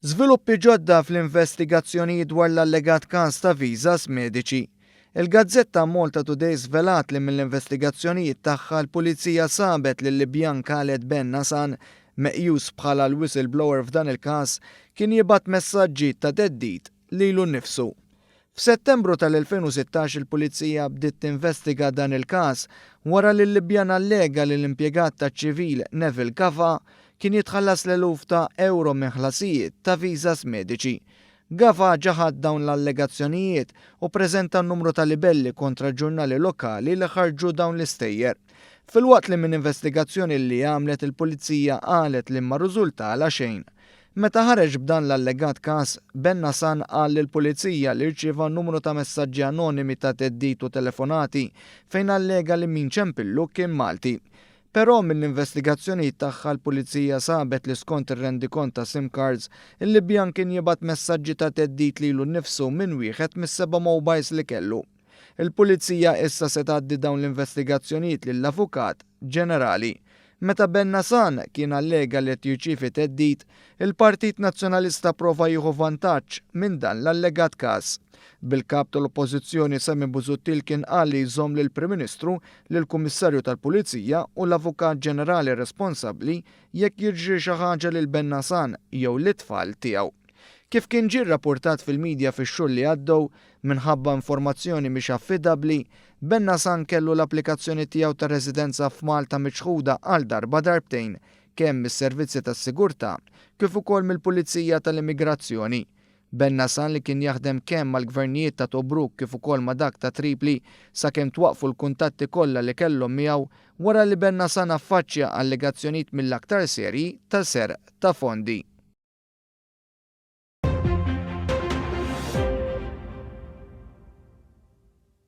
Żviluppi ġodda fl-investigazzjonijiet dwar l-allegat każ ta' viżas mediċi. Il-gazzetta Malta Today żvelat li mill-investigazzjonijiet tagħha l-Pulizija sabet li l-Libjan Khaled Ben Nassan, meqjus bħala l-whistleblower f'dan il-każ, kien jibgħat messaġġi ta' theddid lilu nnifsu. F'Settembru tal-2016 il-Pulizija bdiet tinvestiga dan il-każ wara li l-Libjan allega li l-impjegat taċ-ċivil Neville Gafa kien jitħallas l-eluf ta' ewro minn ħlasijiet ta' viżas mediċi. Gafa ġaħad dawn l-allegazzjonijiet u ppreżenta numru ta' libelli kontra ġurnali lokali li ħarġu dawn l-istejjer. Filwaqt li minn investigazzjoni li għamlet il-Pulizija qalet li ma rriżultalha xejn. Meta ħareġ b'dan l-allegat każ, Ben Nassan qal lill-Pulizija li rċieva numru ta' messaġġi anonimi ta' theddid u telefonati fejn allega li min ċempillu kien Malti. Però mill-investigazzjonijiet tagħha l-Pulizija sabet li skont ir-rendikont ta' sim cards, il-Libjan kien jibgħat messaġġi ta' theddid lilu nnifsu minn wieħed mis-seba' mobiles li kellu. Il-Pulizija issa se tgħaddi dawn l-investigazzjonijiet lill-Avukat Ġenerali. Meta Ben Nassan kien allega li qed jirċievi theddid, il-Partit Nazzjonalista prova jieħu vantaġġ minn dan l-allegat każ. Bil-Kap tal-Oppożizzjoni Simon Busuttil kien qal li jżomm lill-Prim Ministru, lill-Kummissarju tal-Pulizija u l-Avukat Ġenerali responsabbli jekk jiġri xi ħaġa lil Ben Nassan jew lit-tfal tiegħu. Kif kien ġie rrappurtat fil-media fix-xhur li għaddew, minħabba informazzjoni mhix affidabbli, Ben Nassan kellu l-applikazzjoni tiegħu ta' residenza f'Malta miċħuda għal darba darbtejn kemm mis-servizzi tas-sigurtà kif ukoll mill-Pulizija tal-Immigrazzjoni. Ben Nassan li kien jaħdem kemm mal-gvernijiet ta' Tobruk kif ukoll ma' dak ta' Tripli sakemm twaqqfu l-kuntatti kollha li kellhom miegħu wara li Ben Nassan affaċċja allegazzjonijiet mill-aktar serji ta' serq ta' fondi.